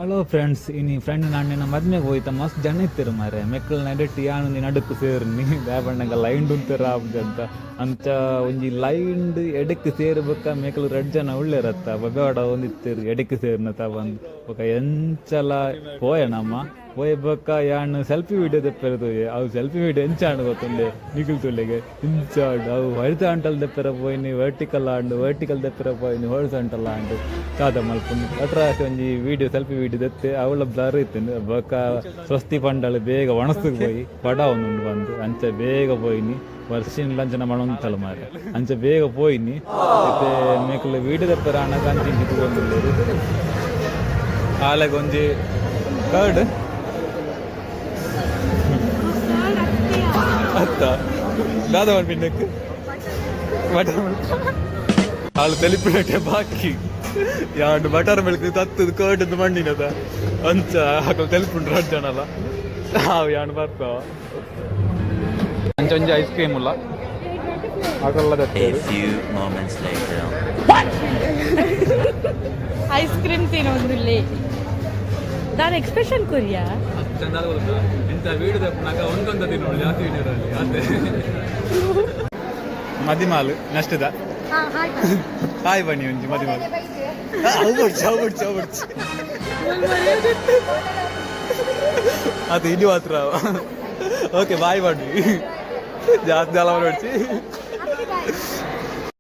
Hello friends, ಇನಿ friend ನಾಣ್ಣಿನ ಮದ್ಮೆಗೆ ಹೋಯ್ತ. ಮಸ್ತ್ ಜನ ಇತ್ತಿರು ಮಾರೆ. ಮೆಕ್ಕಲ್ ನಡುಟ್ಟು ಯಾನೊಂದು ನಡುಕು ಸೇರ್ನಿ ದಾಯೆಪಂಡ ಲೈನ್ ಉಂತೆರ ಅಂತ. ಅಂಚ ಒಂಜಿ ಲೈನ್ ಎಡಕ್ ಸೇರ್ಬೇಕ. ಮೇಕಲ್ ರಡ್ಡ್ ಜನ ಉಳ್ಳೇರತ್ತ, ಬೊಬೆವಾಡ ಒಂದಿತ್ತೆರ್. ಎಡಕ್ ಸೇರ್ನ ತ ಬಂದ್ ಬೊಕ ಎಂಚಲ ಪೋಯ ನಮ್ಮ. ಪೋಯಿ ಬೊಕ್ಕ ಯಾನ್ ಸೆಲ್ಫಿ ವಿಡಿಯೋ ದೆಪ್ಪೆರೆ ತೂಯೆ. ಅವು ಸೆಲ್ಫಿ ವಿಡಿಯೋ ಎಂಚ ಆಂಡ್ ಗೊತ್ತುಂಡೆ ನಿಕುಲು ತೂಲೆಗೆ, ಇಂಚ ಆಂಡ್. ಅವು ಹೊರಿಸಾಂಟಲ್ ದೆಪ್ಪೆರೆ ಪೋಯಿನಿ, ವರ್ಟಿಕಲ್ ಆಂಡ್. ವರ್ಟಿಕಲ್ ದೆಪ್ಪೆರೆ ಪೋಯಿನಿ, ಹೊರಿಸಾಂಟಲ್ ಆಂಡ್. ದಾದ ಮಲ್ಪುನಿ? ಒಟ್ರಾಸಿ ಒಂಜಿ ವಿಡಿಯೋ, ಸೆಲ್ಫಿ ವಿಡಿಯೋ ದೆತ್ತೆ. ಅವಳ ಬ್ಲರ್ ಇತ್ತುಂಡು. ಬೊಕ್ಕ ಸ್ವಸ್ತಿ ಪಂಡಳು, ಬೇಗ ಒಣಸುಗ್ ಪೋಯಿ ಬಡ ಒಂದುಂಡು ಬಂದು. ಅಂಚ ಬೇಗ ಪೋಯಿನಿ. ವರ್ಷಿನ ಲಂಚನ ಮಣೊಂತಲ ಮಾರೆ. ಅಂಚ ಬೇಗ ಪೋಯಿನಿ. ಇತ್ತೆ ಮೇಕುಲು ವಿಡಿಯೋ ದೆಪ್ಪೆರೆ ಆನಗ ಅಂಚ ಇಂಚ ತೂವೊಂದುಲ್ಲೆರ್. ಆಲೆಗ್ ಒಂಜಿ ಕರ್ಡ್ ಅತ್ತ, ದಾದ ಪನ್ಪಿನಕ್? Butter milk. ಆಳು ತೆಲಿಪಿನಟೆ ಬಾಕಿ. ಯಾಂಡ್ ಬಟರ್ ಮಿಲ್ಕ್ ತತ್ತದು ಕರ್ಡ್ ಮಂಡಿನದ. ಅಂಚ ಅಕಲ್ ತೆಲಿಪುಂಡು ರಡ್ಡ್ ಜನಲ. ಹಾವು ಯಾನ್ ಬರ್ತಾವ. ಅಂಚ ಒಂಜಿ ಐಸ್ ಕ್ರೀಮ್ ಉಲ್ಲ ಅಕಲ್ಲ. A few moments later. Ice cream ತಿನ್ನೊಂದುಲ್ಲೆ. ದಾದ ಎಕ್ಸ್ಪ್ರೆಷನ್ ಕೊರಿಯಾ? ಚಂದ. ಇಂಥ ವೀಡಿಯೋ ದೆಪ್ಪುನಗ ಒಂದೊಂದು ದಿನ ಜಾಸ್ತಿ ವೀಡಿಯೋ ಅದೇ. ಮದಿಮಾಲು ನಷ್ಟದ ಹಾಯ್ ಬನ್ನಿ. ಒಂಜಿ ಮದಿಮಾಲು. ಅವು ಬಡ್ಚಿ, ಅವು ಬಡ್ಚಿ, ಅವು ಬಡ್ಚಿ. ಅದು ಇಲ್ಲಿ ಮಾತ್ರ. ಓಕೆ, ಬಾಯ್ ಬನ್ನಿ. ಜಾಸ್ತಿ ಅಲ ಬಡ್ಚಿ.